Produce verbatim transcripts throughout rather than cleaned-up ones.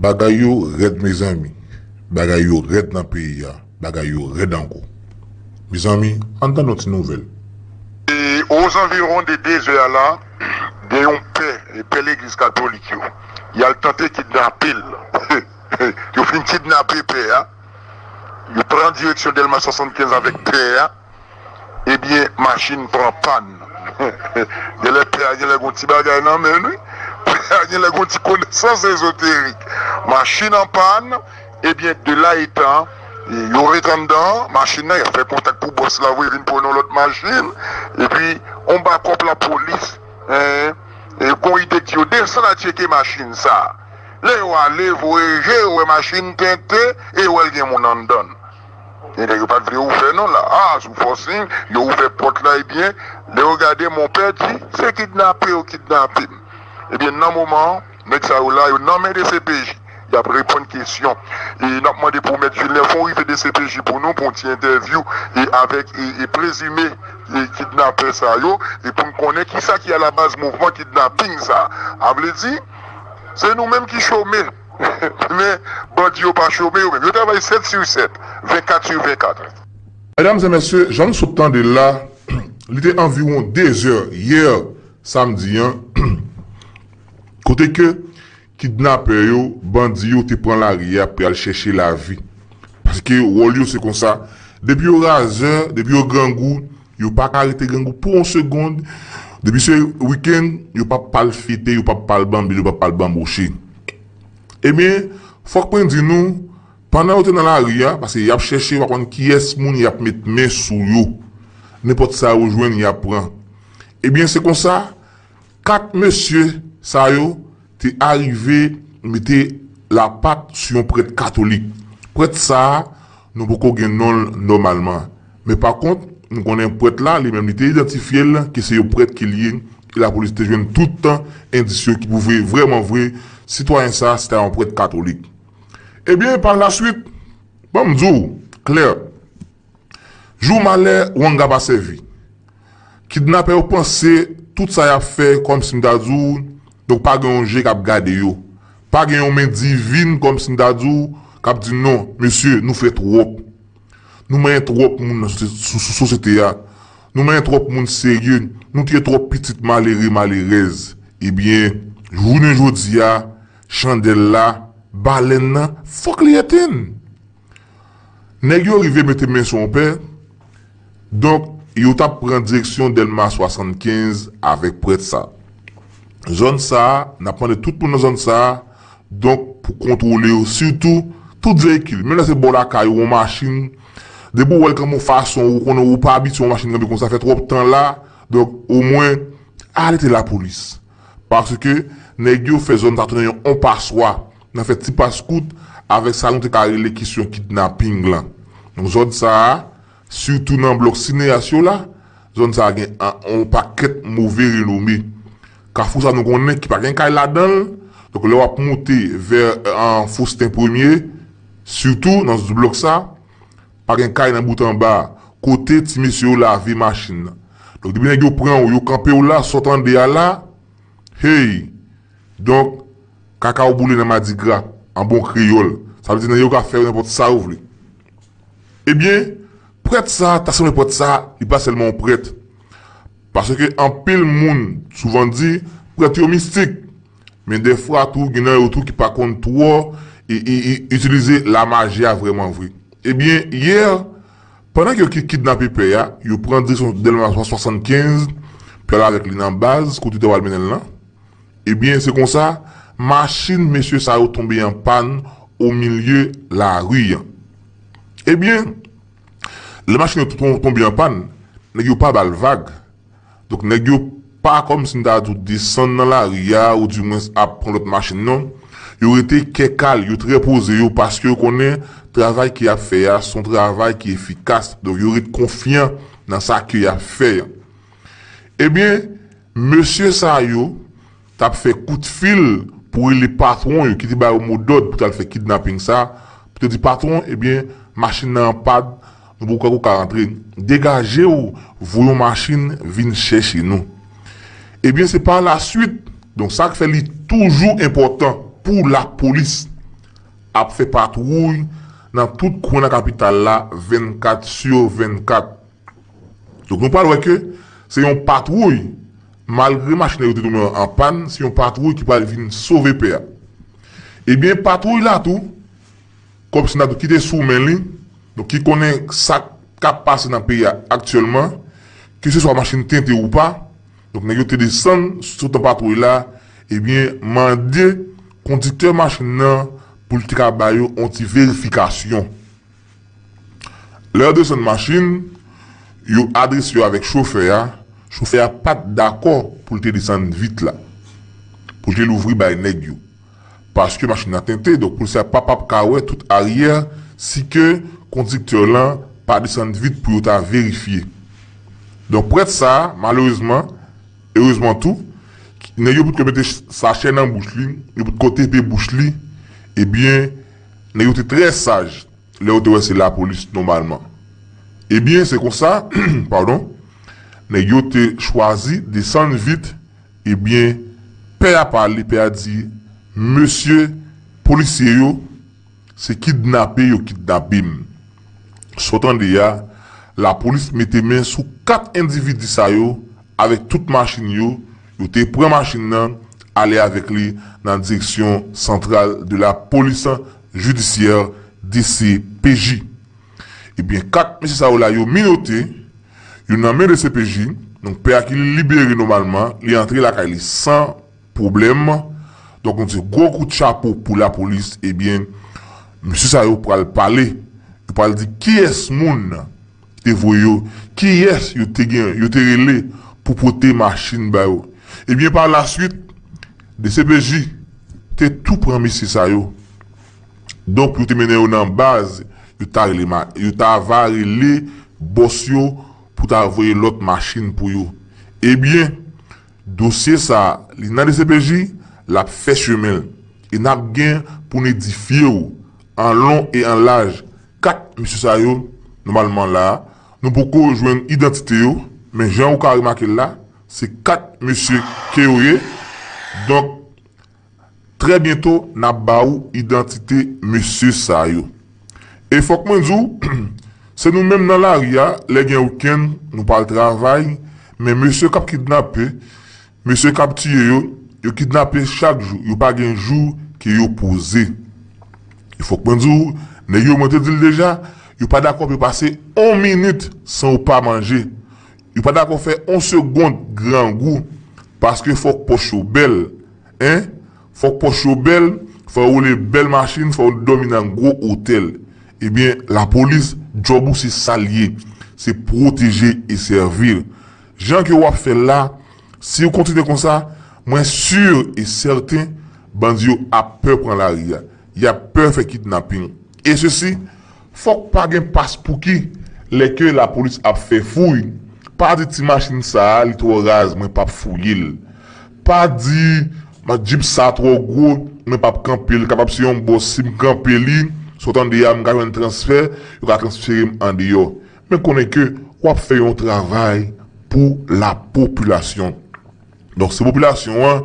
Bagay yo rèd, mezanmi. Bagay yo rèd nan peyi a. Bagay yo rèd ankò. Mezanmi, ann tande yon ti nouvèl. E, aux environs de deux heures la, gen yon pè, e, pè legliz katolik yo. Y al tante kidnape l. Yo fin kidnape pè a. Yo pran direksyon Dèlma swasannkenz avèk pè a. Ebyen, machin pran pàn. Genlè pè a genlè gon ti bagay nan men l, wi. Pè a genlè gon ti konesans ezoterik. Machin an pàn, ebyen, de la etan, yo ret anndan machin nan, y ap fè kontak pou bòs la, voye vin pran yon lòt machin, epi on bakòp lapolis, en, e gon ide di yo desann al tcheke machin sa. Lè yo ale, voye je, yo wè machin tente, e yo wè l gen moun anndan l. Gen nèg yo pa t vle ouvè non la. A, sou fòsing, yo ouvè pòt la, ebyen, lè yo gade, monpè di, se kidnape yo kidnape m. Ebyen, nan moman an, nèg sa yo la, yo nan men D C P J. Y ap reponn kesyon. E n ap mande pou Mèt Vilnè fè yon rive D C P J pou nou, pou yon ti entèvyou, e avèk, e, e prezime, e kidnapè sa yo, e pou n konnen kisa ki alabaz mouvman kidnaping sa. A vle di, se nou menm ki chome. Men, bandi yo pa chome yo menm. Yo travay sèt sou sèt, vennkat sou vennkat. Medam e mesye, jan nou sot tande l la, li te anviwon de zè yè samdi an, kote ke kidnapè yo, bandi yo te pran lari a pou y al chèche lavi. Paske wòl yo se konsa, depi yo razè, depi yo grangou, yo pa ka rete grangou pou yon segonn. Depi se wikenn, yo p ap pale fete, yo p ap pale banbil, yo p ap pale banboche. Ebyen, fòk mwen di nou, pandan yo te nan lari a, paske y ap chèche, yo pa konn kiyès moun y ap met men sou yo. Nenpòt sa yo jwenn, y ap pran. Ebyen, se konsa, kat mesye sa yo te arive mete lapat sou yon prèt katolik. Prèt sa a, nou poko gen non l nòmalman. Men pa kont, nou konnen prèt la, li menm li te idantifye l ke se yon prèt ke l ye, e lapolis te jwenn tout endis yo ki pwouve vrèman vre, sitwayen sa a, se ta yon prèt katolik. Ebyen, pa laswit, ban m di w klè, jou malè, wanga pa sèvi. Kidnapè yo panse tout sa y ap fè kòmsi m ta di w, donk pa gen yon je k ap gade yo. Pa gen yon men divin kòmsi m ta di w k ap di non, mesye, nou fè twòp. Nou manyen twòp moun nan sosyete, sou, sou sosyete a. Nou manyen twòp moun serye. Nou tiye twòp pitit malere, malerèz. Ebyen, jounen jodi a, chandèl la, balèn nan, fòk li etenn. Nèg yo rive mete men sou yon pè. Donk, yo t ap pran direksyon Dèlma swasannkenz avèk prèt sa. Zòn sa a, n ap mande tout moun nan zòn sa a, donk, pou kontwole yo, sitou tout veyikil. Menm lè se bò lakay ou, yon machin, depi w wè l kanpe yon fason, ou konnen ou pa abitye yon machin kanpe konsa, fè twòp tan la, donk, omwen, alète lapolis. Paske nèg yo fè zòn sa tounen yon, yon paswa. Nan fè ti pas kout avèk sa nou te ka rele kesyon kidnaping lan. Donk, zòn sa a, sitou nan blòk Cineas yo la, zòn sa a gen an, yon pakèt move renome. Kafou sa nou konnen ki pa gen kay ladan l. Donk, lè w ap monte vè, an, Fosten Premye, sitou nan blòk sa, pa gen kay nan bout anba, kote ti mesye yo lave machin nan. Donk, depi nèg yo pran w, yo kanpe w la, sa w tande a la, hey! Donk, kaka w boule nan madigra, an bon kreyòl. Sa vle di nèg yo ka fè yo nenpòt sa yo vle. Ebyen, prèt sa, ta sanble prèt sa, li pa sèlman yon prèt. Paske anpil moun souvan di, prèt yo mistik. Men dèfwa tou, gen nan yo tou ki pa konn twò e, e, e itilize lamaji a vrèman vre. Ebyen, yè, pandan ke yo ki-, kidnape pè a, yo pran direksyon Dèlma swasannkenz, pou y al avèk li nan baz, kote yo ta pral mennen l lan. Ebyen, se konsa, machin mesye sa yo tonbe an pàn o milye lari an. Ebyen, lè machin yo ton-, tonbe an pàn, nèg yo pa ba l vag. Donk, nèg yo pa kòmsi m ta di w desann nan lari a, oudimwens ap pran lòt machin, non. Yo rete kè kal, yo trè poze yo, paske yo konnen travay ke y ap fè a, se yon travay ki efikas. Donk, yo ret konfyan nan sa ke y ap fè a. Ebyen, mesye sa yo t ap fè kout fil pou rele patwon yo ki te ba yo modòd pou t al fè kidnaping sa, pou te di patwon, ebyen, machin nan an pàn, nou poko ka rantre. Degaje w, voye yon machin vin chèche nou. Ebyen, se pa laswit, donk sa k fè li toujou enpòtan pou lapolis. ap fè patwouy nan tout kwen nan kapital la vennkat sou vennkat. Donk nou pral wè ke se yon patwouy, malgre machin nan yo te tonbe an pàn, se yon patwouy ki pral vin sove pè a. Ebyen, patwouy la tou, kòmsi n ap di ki te sou men li, donk ki konnen sa k ap pase nan peyi a aktyèlman, keseswa machin tente ou pa, donk nèg yo te desann sot nan patwouy la, ebyen, mande kondiktè machin nan pou l te ka ba yo yon ti verifikasyon. Lè yo desann machin, yo adrese yo avèk chofè a. Chofè a pa t dakò pou l te desann vit la, pou l te louvri bay nèg yo. Paske machin nan tente, donk polisye a pa p ap ka wè tout aryè si ke kondiktè lan pa desann vit pou yo ta verifye. Donk prèt sa a, malerezman, erezman tou, nèg yo potko mete sachè nan bouch li, yo potko tepe bouch li, ebyen, nèg yo te trè saj lè yo te wè se lapolis nòmalman. Ebyen, se konsa, padon, nèg yo te chwazi desann vit, ebyen, pè a pale, pè a di, mesye polisye yo, se kidnape yo kidnape m. Sa w tande a, lapolis mete men sou kat endividi sa yo avèk tout machin yo, yo te pran machin nan, ale avèk li nan direksyon santral de la polis jidisyè, D C P J. Ebyen, kat mesye sa yo la, yo minote, yo nan men D C P J, donk pè a ki libere nòmalman, li antre lakay li san pwoblèm. Donk, yon ti gwo kout chapo pou lapolis, ebyen, mesye sa yo pral pale, yo pral di kiyès moun te voye yo, kiyès yo te gen, yo te rele pou pote machin ba yo. Ebyen, pa laswit, D C P J te tou pran mesye sa yo. Donk, pou yo te mennen yo nan baz, yo ta rele, ma- yo ta va rele bòs yo pou ta voye lòt machin pou yo. Ebyen, dosye sa a, li nan D C P J, l ap fè chemen l. E n ap gen pou n edifye w an lon e an laj. Kat mesye sa yo, nòmalman la, nou poko jwenn idantite yo, men jan ou ka remake l la, se kat mesye ke yo ye. Donk, trè byento, n ap ba ou idantite mesye sa yo. E fòk mwen di w, se nou menm nan lari a, lè gen wikenn, nou pral travay, men mesye k ap kidnape, mesye k ap tiye yo, yo kidnape chak jou, yo pa gen jou ke yo poze. E fòk mwen di w, nèg yo, mwen te di l deja, yo pa dakò pou yo pase yon minit san yo pa manje. Yo pa dakò fè yon segond grangou, paske fòk pòch yo bèl, en? Fòk pòch yo bèl, fò yo woule bèl machin, fò yo dòmi nan gwo otèl. Ebyen, lapolis, djòb ou se sa l ye, se pwoteje e sèvi l. Jan ke w ap fè l la, si w kontinye konsa, mwen si e sèten, bandi yo ap pè pran lari a. Y ap pè fè kidnaping. E sesi, fòk pa gen paspouki lè ke lapolis ap fè fouy. Pa di ti machin sa a, li twò raz, mwen p ap fouye l. Pa di, ma, djip sa a twò gwo, mwen p ap kanpe l. Kapab se yon bòs, si m kanpe li, sa w tande a, m ka jwenn transfè, yo ka transfere m andeyò. Men konnen ke w ap fè yon travay pou lapopilasyon. Donk, se popilasyon an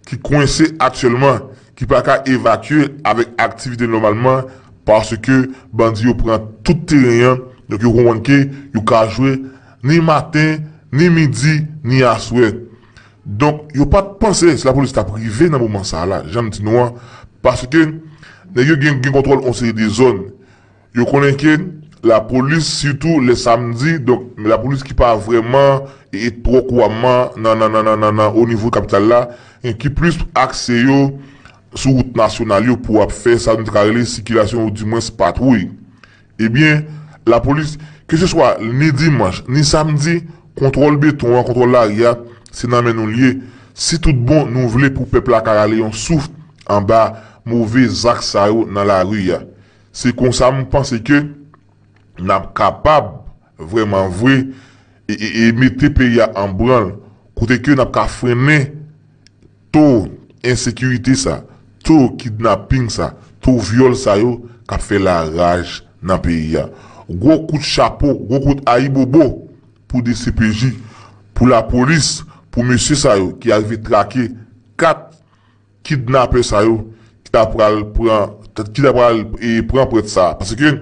ki kwense aktyèlman, ki pa ka evakye avèk aktivite nòmalman, paske bandi yo pran tout teren an, donk yo konprann ke yo ka jwe ni maten, ni midi, ni aswè. Donk, yo pa t panse si lapolis t ap rive nan moman sa a la, jan m di nou an, paske nèg yo gen, gen kontwòl yon seri de zòn. Yo konnen ke lapolis, sitou lè samdi, donk, lapolis ki pa vrèman e, e twò kouramman nan, nan, nan, nan, nan, nan, o nivo kapital la, e ki plis akse yo sou wout nasyonal yo pou ap fè sa nou ta ka rele sikilasyon, oudimwens patwouy. Ebyen, lapolis, keseswa ni dimanch, ni samdi, kontwòl beton an, kontwòl lari a, se nan men nou l ye. Si tout bon nou vle pou pèp la ka rale yon souf anba move zak sa yo nan lari a. Se konsa m panse ke n ap kapab vrèman vre e, e, e mete peyi a an branl, kote ke n ap ka frennen to ensekirite sa, to kidnaping sa, to vyòl sa yo k ap fè laraj nan peyi a. Gwo kout chapo, gwo kout ayibobo pou D C P J, pou lapolis, pou mesye sa yo ki arive trake kat kidnapè sa yo ki ta pral pran, ki ta pral e, pran prèt sa a. Paske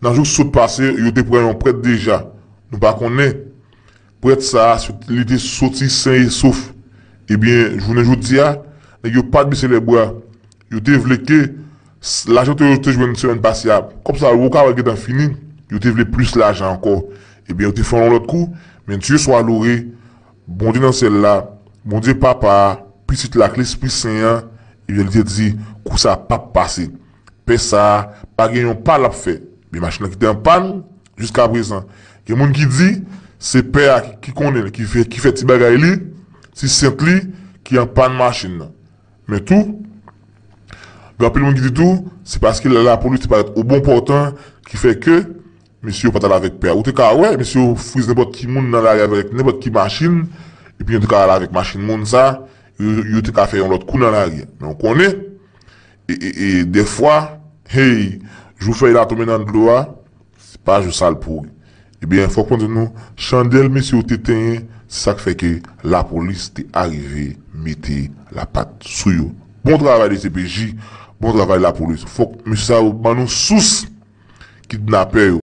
nan jou k sot pase, yo te pran yon prèt deja. Nou pa konnen. Prèt sa a, li te soti sen e sof. Ebyen, jounen jodi a, nèg yo pa t bese lè bra. Yo te vle ke lajan te yo te jwenn semèn pase a, kòb sa yo ka wè gentan fini, yo te vle plis lajan ankò. Ebyen, yo te fè yon lòt kou, men Dye swa loure, Bondye nan syèl la, Bondye Papa a, Pitit la ak Lespri Sen an, ebyen, li te di, kou sa p ap pase. Pè sa a pa gen yon pa l ap fè. Men machin nan ki te an pàn jiska prezan. Gen moun ki di, se pè a ki, ki konnen l, ki fè, ki fè ti bagay li, ti sent li, ki an pàn machin nan. Men tou, gen anpil moun ki di tou, se paske la, lapolis te parèt o bon pòtan ki fè ke mesye yo pa t al avèk pè a. Ou te ka wè, mesye yo friz nenpòt ki moun nan lari avèk nenpòt ki machin, epi yo te ka al avèk machin moun sa, yo, yo te ka fè yon lòt kou nan lari a. Men w konnen, e, e, e, dèfwa, hey, jou fèy la tonbe nan dlo a, se pa jou sa l pouri. Ebyen, fòk mwen di nou, chandèl mesye yo te tenyen, se sa k fè ke lapolis te arive mete lapat sou yo. Bon travay D C P J, bon travay lapolis. Fòk mesye sa yo ban nou sous kidnapè yo.